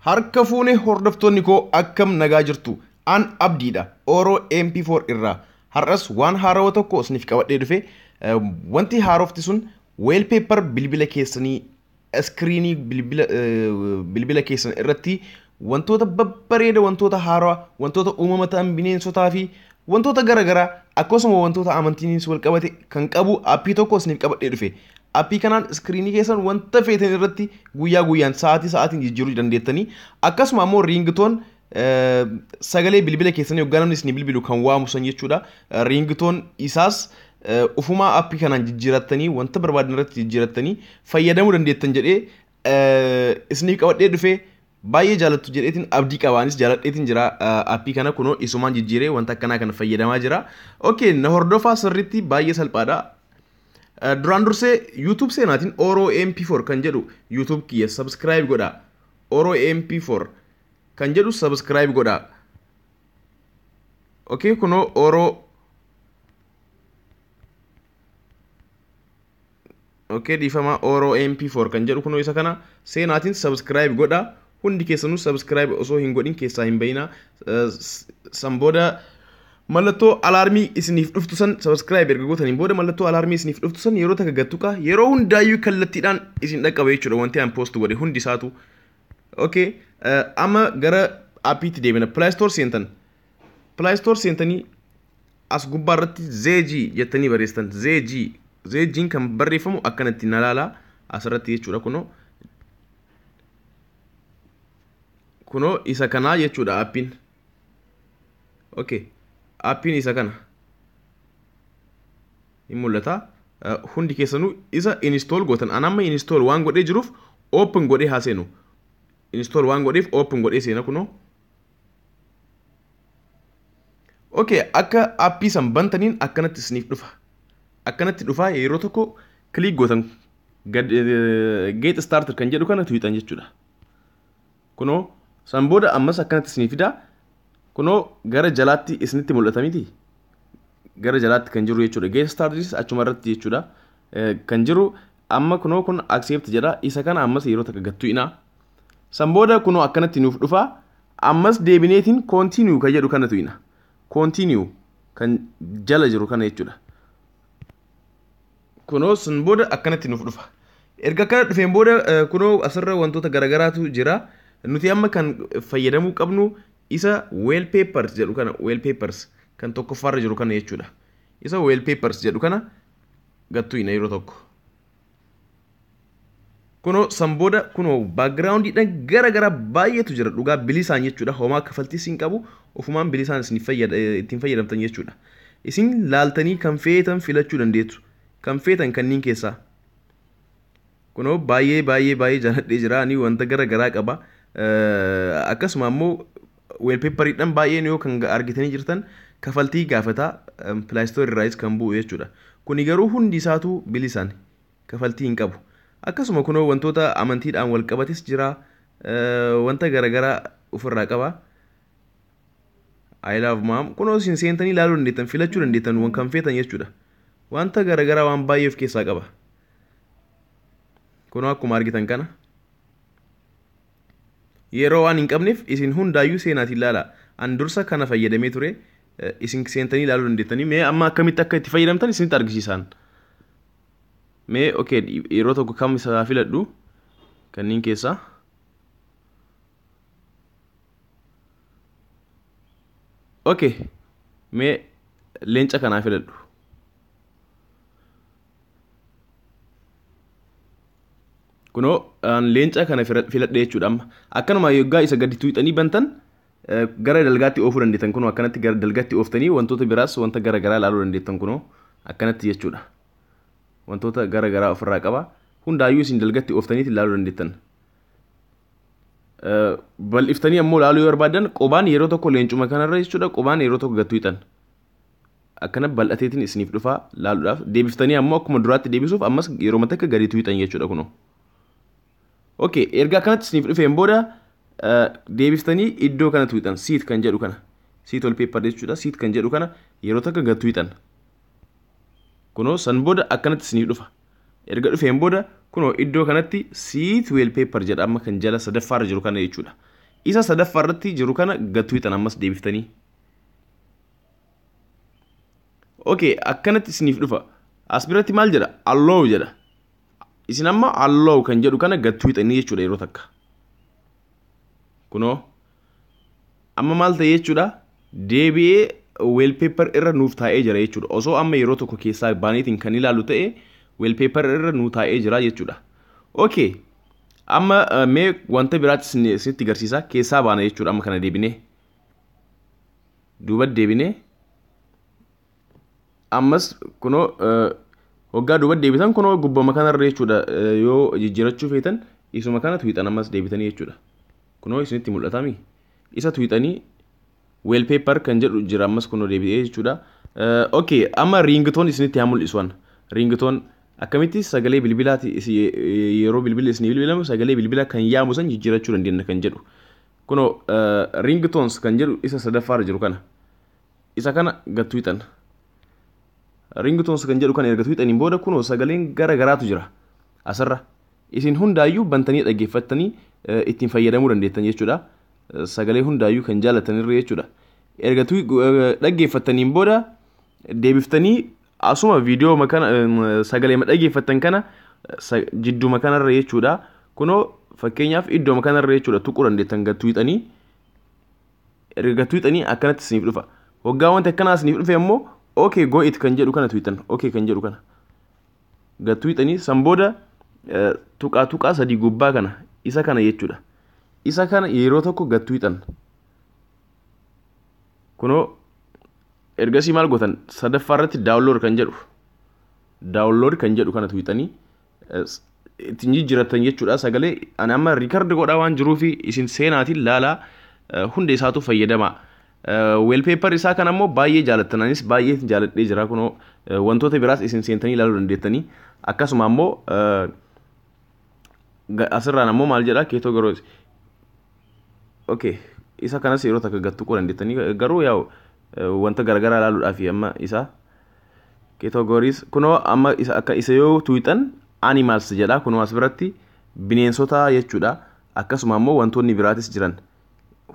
Harka fuune hordoftoonni koo akkam nagaa jirtu? An Abdiidha. Oro MP4 irraa. Har'as waan haarawaa tokko isiniif qabadhee dhufe. Wanti haarofti sun wallpaper bilbila keessanii iskiriinii bilbila keessan irratti wantoota babbareeda, wantoota haarawaa, wantoota uumama ta'an, bineensotaa fi wantoota garaagaraa, akkasuma wantoota amantiinis wal qabate kan qabu aappii tokko isiniif qabadhee dhufe. Aappii kanaan iskiriinii keessan wanta feetan irratti guyyaa guyyaan sa'aatii sa'aatiin jijjiiruu dandeettanii, akkasuma ammoo ringtoon sagalee bilbila keessanii yoggaa namni isinii bilbilu kan waamu san jechuudha. Ringtoon isaas ufumaa aappii kanaan jijjiirattanii wanta barbaadan irratti jijjiirattanii fayyadamuu dandeettan jedhee isiniif qabadhee dhufe. Baay'ee jaalattu jedheetiin abdii qaba. Anis jaaladheetiin jira aappii kana. Kunoo isumaan jijjiiree wanta akkanaa kana fayyadamaa jira. Okay, na hordofaa, sirriitti baay'ee salphaadha. Duraan dursee YouTube seenaatiin Oro MP4 kan jedhu YouTube kiyya subscribe godha. Oro MP4 kan jedhu subscribe godha. Okay, kunoo Oro. Okay, dhiifama, Oro MP4 kan jedhu kunoo isa kana seenaatiin subscribe godha. Hundi keessanuu subscribe osoo hin godhin keessaa hin bayinaa. San booda mallattoo alaarmii isiniif dhuftu san subscribe erga gootaniin booda mallattoo alaarmii isiniif dhuftu san yeroo takka gattuqa, yeroo hundaayyuu kallattiidhaan isin dhaqqaba jechuudha wanti an post godhe hundi isaatu. Okay, amma gara aappiitti deebina. Play Store seentan. Play Store seentanii as gubbaa irratti ZG jettanii barreessitan. ZG. ZG'n kan barreeffamu akkanatti na ilaalaa asirratti jechuudha kunoo. Kunoo isa kanaa jechuudha aappiin. Okay. Aappiin isa kana. Hin mul'ata. Hundi keessanuu isa install gootan. An amma install waan godhee jiruuf open godhee haa seenu. Install waan godheef open godhee seena kunoo. Okay, akka aappii san bantaniin akkanatti isiniif dhufa. Akkanatti dhufaa yeroo tokko click gootan, get started kan jedhu kana tuuxan jechuudha. Kunoo san booda ammas akkanatti isinii fida. Kunoo gara jalaatti isinitti mul'ata miti? Gara jalaatti kan jiru jechuudha. Get started achuma irratti jechuudha. Kan jiru amma kunoo kun accept jedha. Isa kana ammas yeroo takka gattu'inaa. San booda kunoo akkanatti nuuf dhufa. Ammas deebineetiin continue kan jedhu kana tu'ina. Continue kan jala jiru kana jechuudha. Kunoo san booda akkanatti nuuf dhufa. Erga akkana dhufeen booda kunoo asirra wantoota garagaraatu jira. Nuti amma kan fayyadamuu qabnu isa wallpapers jedhu kana, wallpapers kan tokkoffaarra jiru kana jechuudha. Isa wallpapers jedhu kana gattu'ina yeroo tokko. Kunoo san booda kunoo backgroundiidhaan gara gara baay'eetu jira dhugaa, bilisaan jechuudha. Homaa kafaltii siin qabu, ofumaan bilisaan isin ittiin fayyadamtan jechuudha. Isin laaltanii kan feetan filachuu dandeettu. Kan feetan kanneen keessaa. Kunoo baay'ee baay'ee baay'ee jaaladhee jira. Ani wanta gara garaa qaba. Akkasuma ammoo wallpaperiidhaan baay'een yoo kan argitanii jirtan kafaltii gaafataa, Play Store irraayis kan bu'u jechuudha. Kuni garuu hundi isaatu bilisaan kafaltii hin qabu. Akkasuma kunoo wantoota amantiidhaan wal qabates jira. Wanta garaagaraa ofirraa qaba. I love mom. Kunoo isin seentanii ilaaluu dandeettan, filachuu dandeettan waan kan feetan jechuudha. Wanta garaagaraa waan baay'ee of keessaa qaba. Kunoo akkuma argitan kana. Yeroo waan hin qabneef isin hundaayyuu seenaatiin ilaala. An dursa kana fayyadamee ture. Isin seentanii ilaaluu dandeettanii. Mee amma akkamitti akka itti fayyadamtan isinitti argisiisan. Mee okay, yeroo tokko kam isaa filadhu kanneen keessaa. Okay, mee leenca kanaa filadhu. Kunoo leenca kana filadhe jechuudha amma. Akkanuma yoggaa isa gadi tuuxanii bantan gara dalgaatti oofuu dandeettan. Kunoo akkanatti gara dalgaatti ooftanii wantoota biraas wanta gara garaa ilaaluu dandeettan kunoo akkanatti jechuudha. Wantoota gara garaa ofirraa qaba. Hundaayyuu isin dalgatti ooftaniiti ilaaluu dandeettan. Bal'iftanii ammoo ilaaluu yoo barbaadan qubaan yeroo tokko leencuma kanarra jechuudha, qubaan yeroo tokko gad tuuxan. Akkana bal'ateetiin isiniif dhufaa laaluudhaaf. Deebiftanii ammoo akkuma duraatti deebisuuf ammas yeroo takka gadi tuuxan jechuudha kunoo. Okay, erga akkanatti isiniif dhufeen booda deebiftanii iddoo kana tuuxan, set kan jedhu kana. Set wallpaper jechuudha. Set kan jedhu kana yeroo takka gad tuuxan. Kunoo san booda akkanatti isiniif dhufa. Erga dhufeen booda kunoo iddoo kanatti set wallpaper jedha amma kan jala sadaffaarra jiru kana jechuudha. Isa sadaffaa irratti jiru kana gad tuqxan ammas deebiftanii. Okay, akkanatti isiniif dhufa. As biratti maal jedha? Allow jedha. Isin amma allow kan jedhu kana gad tuqxanii jechuudha yeroo takka. Kunoo amma maal ta'e jechuudha? Deebi'ee wallpaper irra nuuf taa'ee jira jechuudha. Osoo amma yeroo tokko keessaa baaneetiin kan ilaallu ta'e, wallpaper irra nuu taa'ee jira jechuudha. Okay. Amma mee wanta biraatti isinitti agarsiisa. Keessaa baana jechuudha amma kana deebinee. Duuba deebinee ammas kunoo hoggaa duuba deebitan, kunoo gubbama kanarra jechuudha, yoo jijjiirachuu feetan isuma kana tuqxan ammas deebitanii jechuudha. Kunoo isinitti mul'atami. Isa tuqxanii wallpaper kan jedhu jira ammas kunoo deebi'ee jechuudha. Okay, amma ringtone isinitti haa mul'isu. Ringtone akkamitti sagalee bilbilaati, yeroo bilbilli isinii bilbilamu sagalee bilbilaa kan yaamu san jijjiirachuu dandeenya kan jedhu. Kunoo ringtones kan jedhu isa sadaffaarra jiru kana. Isa kana gad tuqxan. Ringtones kan jedhu kana erga tuqxaniin booda kunoo sagaleen gara garaatu jira asirra. Isin hundaayyuu bantanii dhaggeeffattanii ittiin fayyadamuu dandeettan jechuudha. Sagalee hundaayyuu kan jaallatanirra jechuudha. Erga dhaggeeffattaniin booda deebiftanii asuma viidiyoo kana sagalee dhaggeeffattan kana jidduma kanarra jechuudha. Kunoo fakkeenyaaf iddoo kanarra jechuudha tuquu dandeettan gad tuqxanii. Erga gad tuqxanii akkanatti isiniif dhufa. Hoggaa wanti akkanaa isiniif dhufe immoo okay, got it kan jedhu kana tuqxan. Okay kan jedhu kana gad tuqxanii, san booda tuqaa tuqaa sadii gubbaa kana, isa kana jechuudha. Isa kana yeroo tokko gad tuqxan. Kunoo ergasii maal gootan? Sadaffaa irratti download kan jedhu kana tuqxanii ittiin jijjiirrattan jechuudha sagalee. Ani amma record godhaa waan jiruufi isin seenaatiin laalaa, hunda isaatu fayyadamaa. Wallpaper isaa kana immoo baay'ee jaalattan, anis baay'ee jaaladhee jira. Kunoo wantoota biraas isin seentanii ilaaluu dandeettanii. Akkasuma ammoo asirraan ammoo maal jedha? Categories. Okay, isa kanas yeroo takka gad tuquu dandeettanii, garuu yaa'u wanta garagaraa ilaaluudhaaf amma isa categories. Kunoo amma isa akka isa yoo tuqxan animals jedha. Kunoo as biratti bineensota jechuudha. Akkasuma ammoo wantoonni biraatis jiran,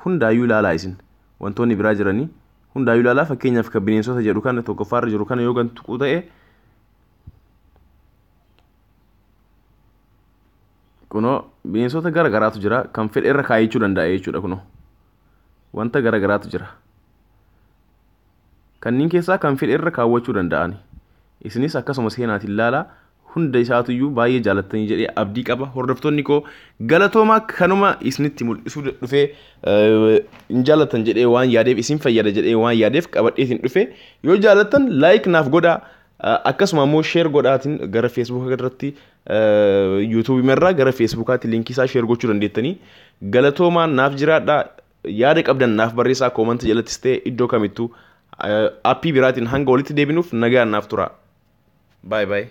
hundaayyuu ilaalaa isin. Wantoonni biraa jiranii hundaayyuu ilaalaa. Fakkeenyaaf kan bineensota jedhu kana tokkoffaarra jiru kana yoo gad tuquu ta'e, kunoo bineensota gara garaatu jira, kan fedhe irra kaayachuu danda'a jechuudha. Kunoo wanta gara garaatu jira, kanneen keessaa kan fedhe irra kaawwachuu danda'ani. Isinis akkasuma seenaatiin ilaalaa, hunda isaatuyyuu baay'ee jaalattanii jedhee abdii qaba. Hordoftoonni koo, galatoomaa. Kanuma isinitti mul'isuu dhufee, hin jaalattan jedhee waan yaadeef, isin fayyada jedhee waan yaadeef qabadheetiin dhufe. Yoo jaalattan like naaf godhaa, akkasuma immoo share godhaatiin gara Feesbuukaa irratti, yuutuubii irraa gara Feesbuukaatti linkii isaa share gochuu dandeettanii. Galatoomaa, naaf jiraadhaa. Yaada qabdan naaf barreessaa, comment jalattis ta'e iddoo kamittuu. Aappii biraatiin hanga walitti deebinuuf nagaan naaf tura. Baay baay.